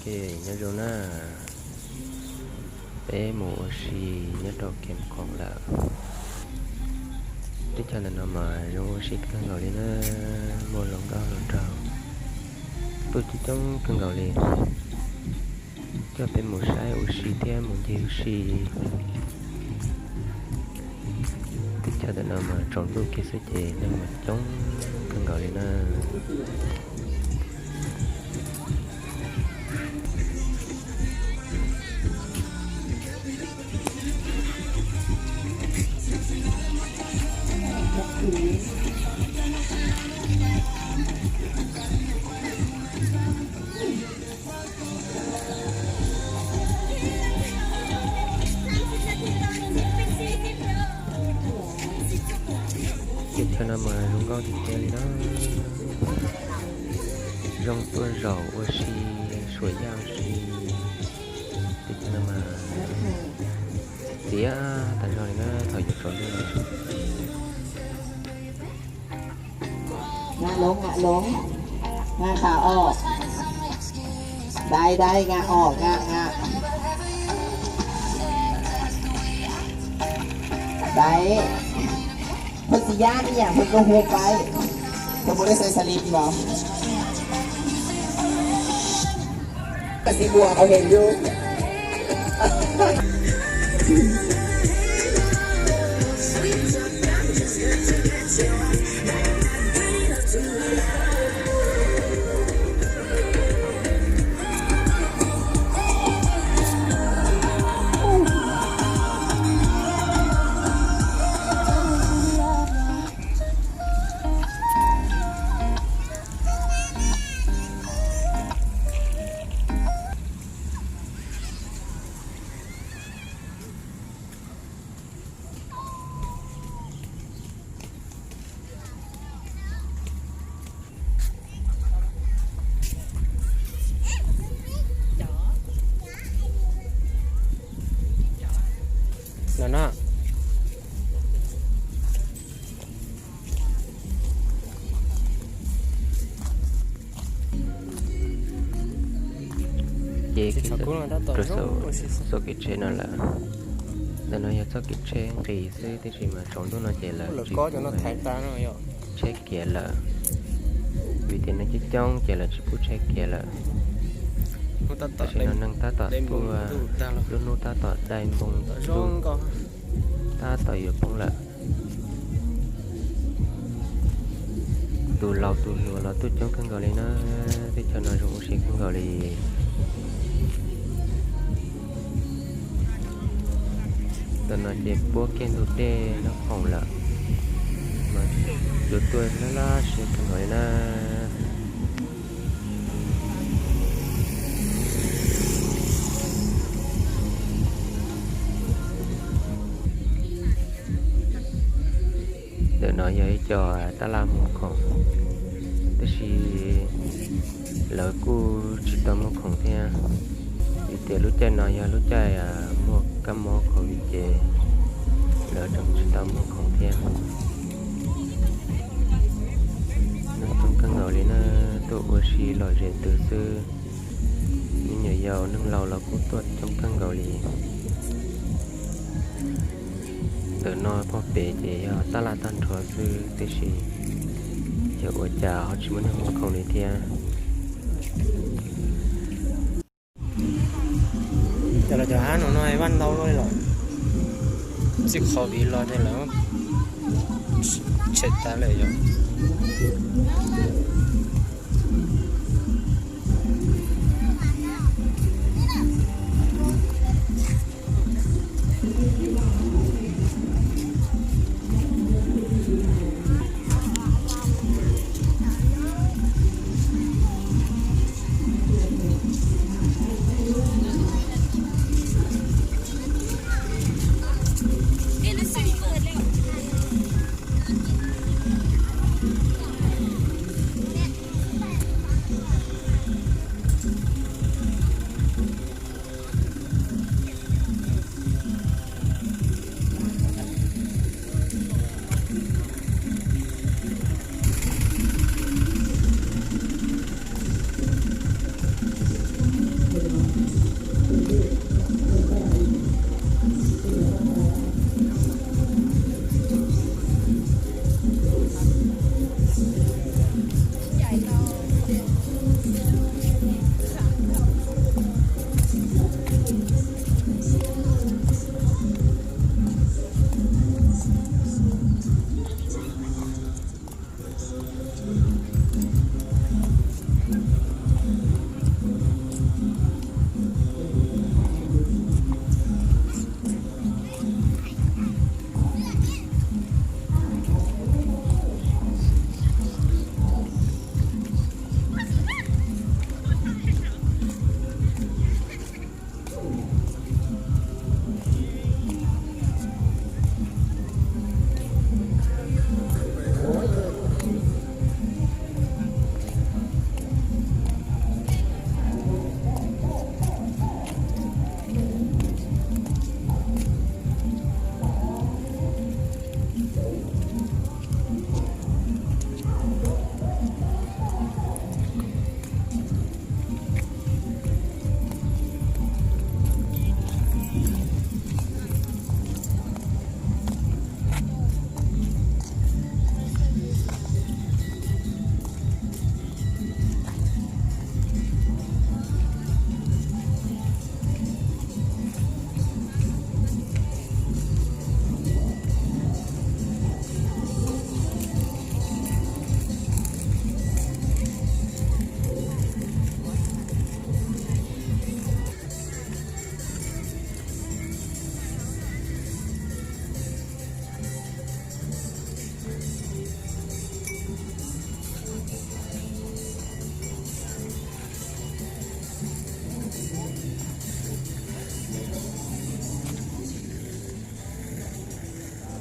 Nyob zoo na, peb mus ua si nyob rau Kheem Khoom lawm. Teb chaws ntawm no mas zoo ua si kawg nkaus li na, muaj hluas nkauj hluas nraug tuaj coob coob kawg nkaus li, coj peb mus saib ua si thiab mus ncig ua si. Teb chaws ntawm no mas tsaus ntuj kiag xwb ces neeg mas coob kawg nkaus li na. Teb chaws no mas zoo nkauj tiag tiag li na, zoo tuaj zaum ua si, suam yaj ua si. Teb chaws no mas txias tas zog li na thaum yuav tsaus ntuj no. Nga loo, nga loo, nga kha o, dai dai, nga o, nga nga, dai. Pheej tsis yab ib yam pheej koj hu pais, koj puas dej sai xalis mas. No no. Ces rau saum kev tsheb no lawm. Ntawm no yog txoj kev tsheb nqis xwb, tiam sis mas tsaus ntuj no ces lawv tsis pub tsheb kiag lawm, vim tias neeg coob coob ces lawv tsis pub tsheb kiag lawm. Tam sim no neeg tab tom tuaj, lub hnub tab tom dai npoo, tab tom yuav poob lawm. Tus laus tus hluas los tuaj coob kawg nkaus li na, teb chaws no zoo ua si kawg nkaus li. Tam no ces puab kiag ntug dej Nab Khoom lawm, mas yuav tuaj laj laj siab kawg nkaus li na. Ntawm no yog ib co tab laj muag khoom, tab sis lawv kuj tsis tau muag khoom thiab, vim tias lub caij no yog lub caij muaj kab mob covid ces lawv tseem tsis tau muag khoom thiab. Neeg coob kawg nkaus li na, tuaj ua si lom zem twg xwb, me nyuam yaus neeg laus los kuj tuaj coob kawg nkaus li. Ntawm no pog pem ces yog tab laj tag nrho xwb, tiam sis yog ua cas ho tsis muaj neeg muag khoom li thiab. Cov los cov hab no no vaj ntau luaj li los, txij qhov viv los ces lawv tshem tas lawm yom.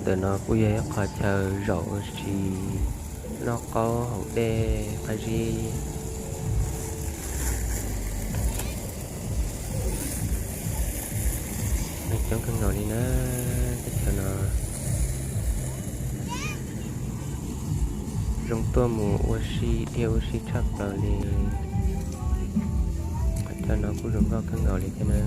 Ntawm no kuj yog ib qhov chaw zaum ua si noj qaub haus dej qab zib. Neeg coob kawg nkaus li na, teb chaws no zoo tuaj mus ua si dhia ua si tshaj plaws li. Qhov chaw no kuj zoo nkauj kawg nkaus li thiab na.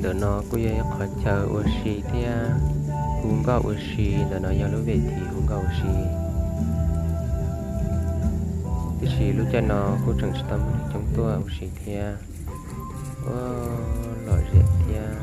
Ntawm no kuj yog ib qhov chaw ua si thiab hu nkauj ua si, ntawm no yog lub vej thim hu nkauj ua si. Tiam sis lub caij no kuj tseem tsis tau muaj neeg coob tuaj ua si thiab. Ua lom zem thiab.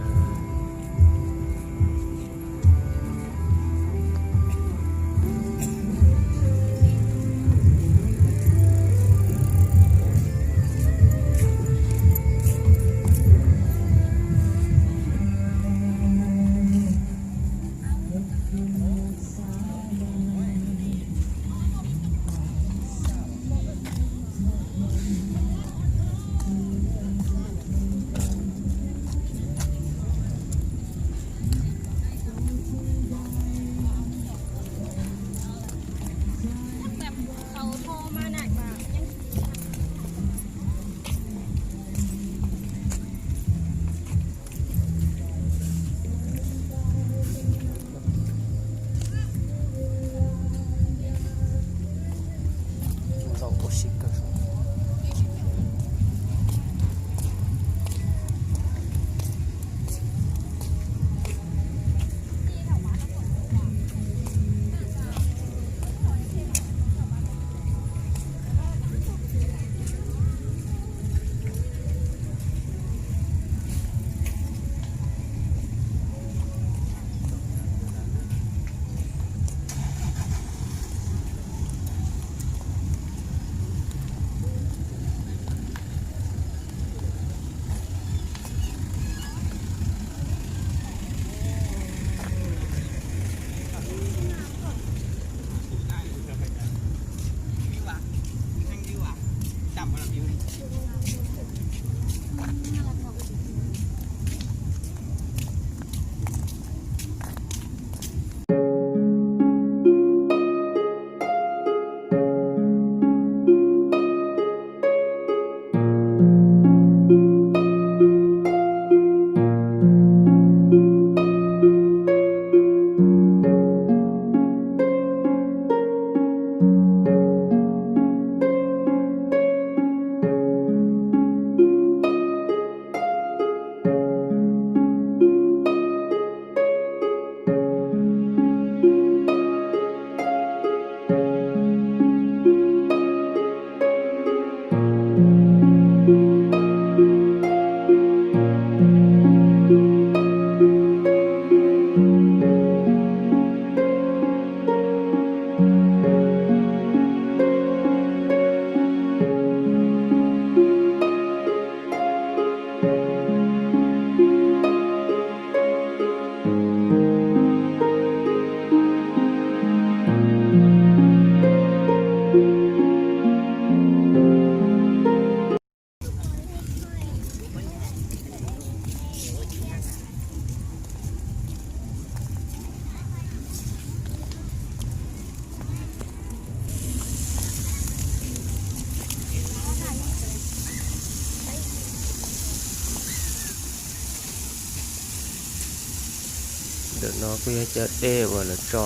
Ntawm no kuj yog cov dej uas lawv tso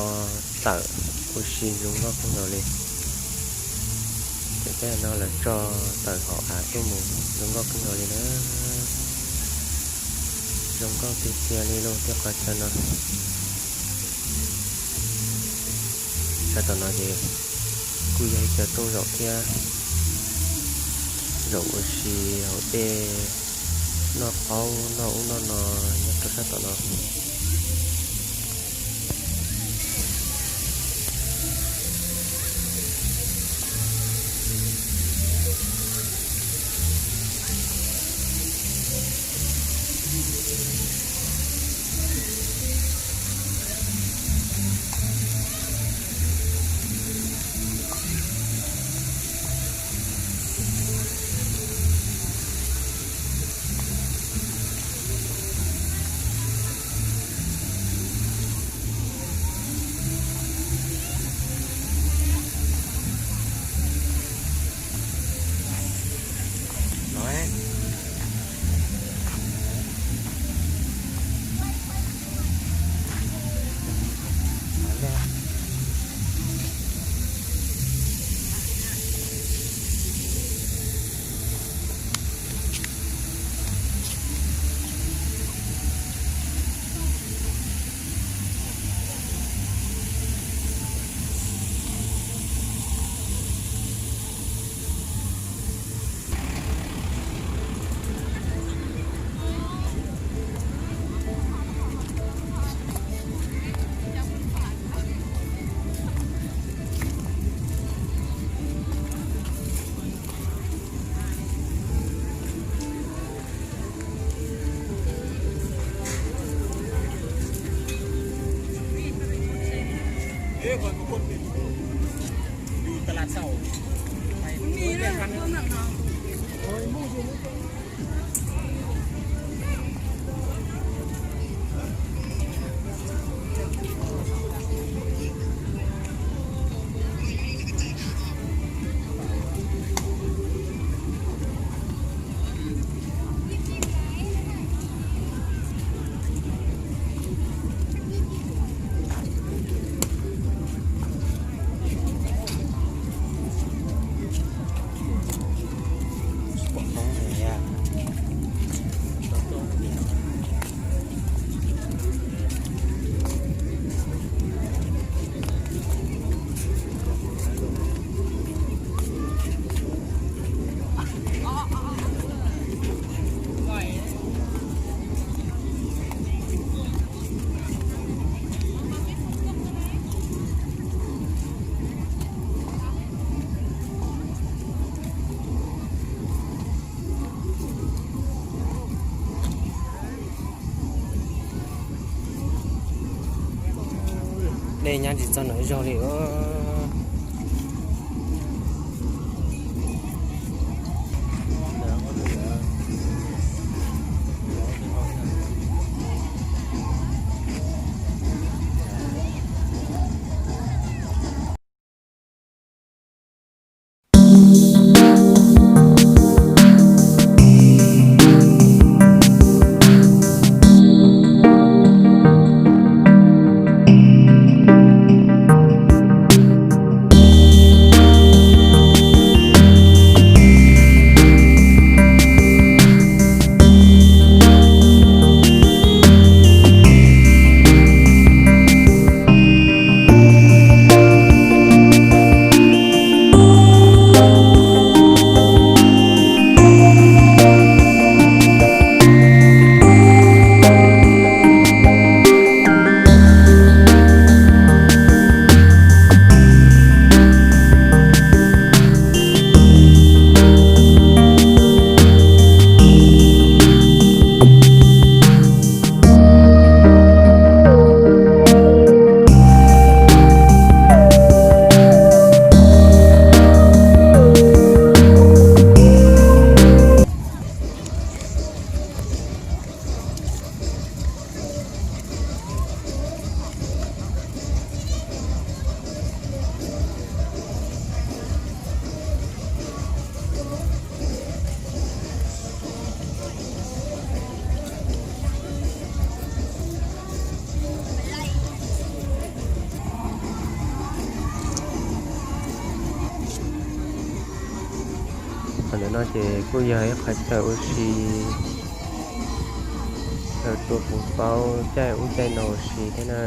tawm ua si zoo nkauj kawg nkaus li. Cov dej no lawv tso tawm hauv av tuaj mus zoo nkauj kawg nkaus li na. Zoo nkauj tiag tiag li lauj tej qhov chaw no. Sab tom no ces kuj yog ib cov rooj zaum thiab. Zaum ua si hauv dej, noj qaub noj ub noj no nyob rau sab tom no. Dej nyab tsis txog nram zos li os. Qhov ntawm no ces kuj yog ib qhov chaw ua si, chaw tua puv paub caij ub caij no ua si thiab na.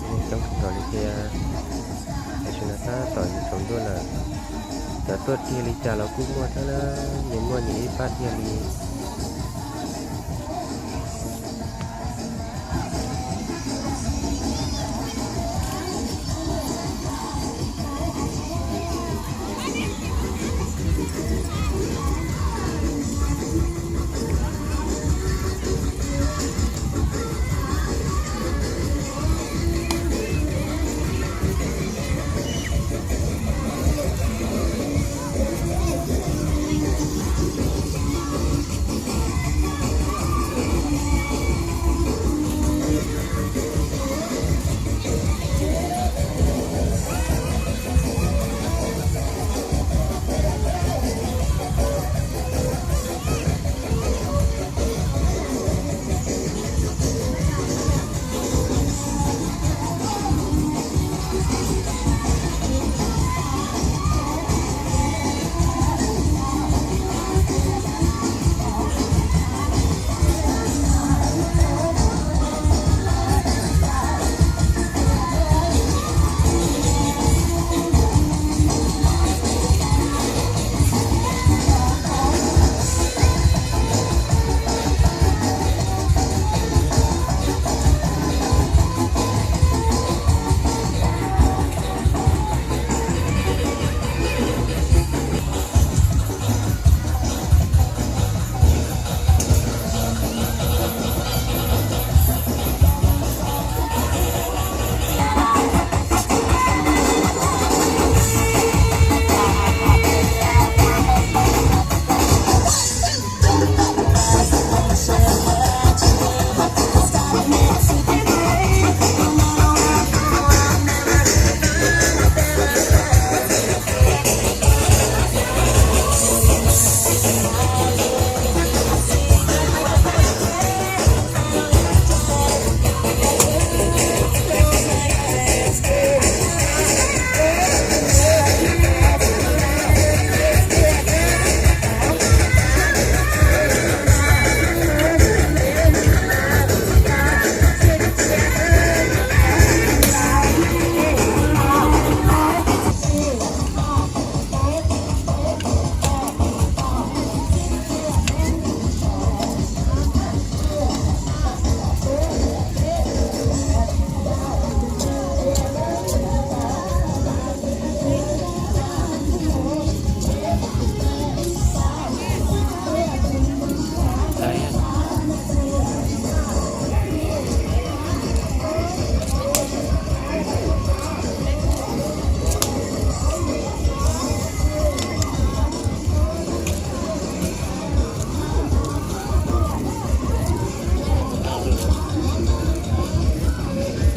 Coob kawg nkaus li thiab, tam sim no tab tom yuav tsaus ntuj lawm. Cov tuaj tiag li cas los kuj muaj thiab na, nyias muaj nyias ib pab tiag li.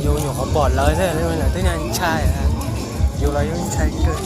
Yus nyuam qhuav pom lawv thiab, lawv twb ntshai, yus los yeej ntshai kawg.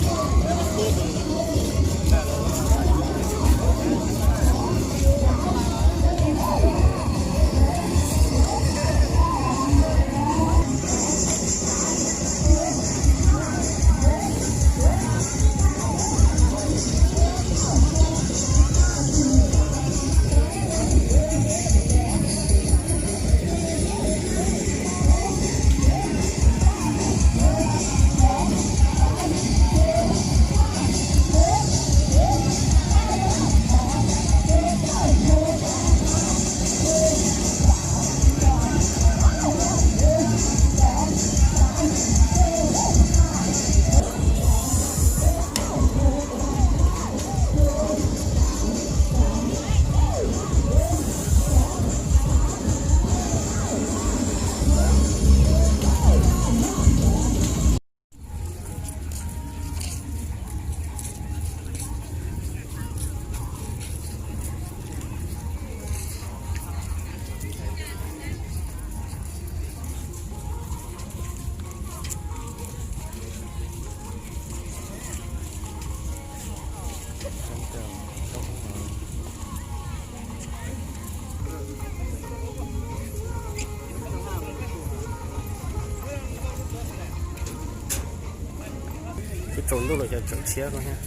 Twb tsaus ntuj los cov tseem tshiab ko thiab.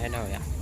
no yom.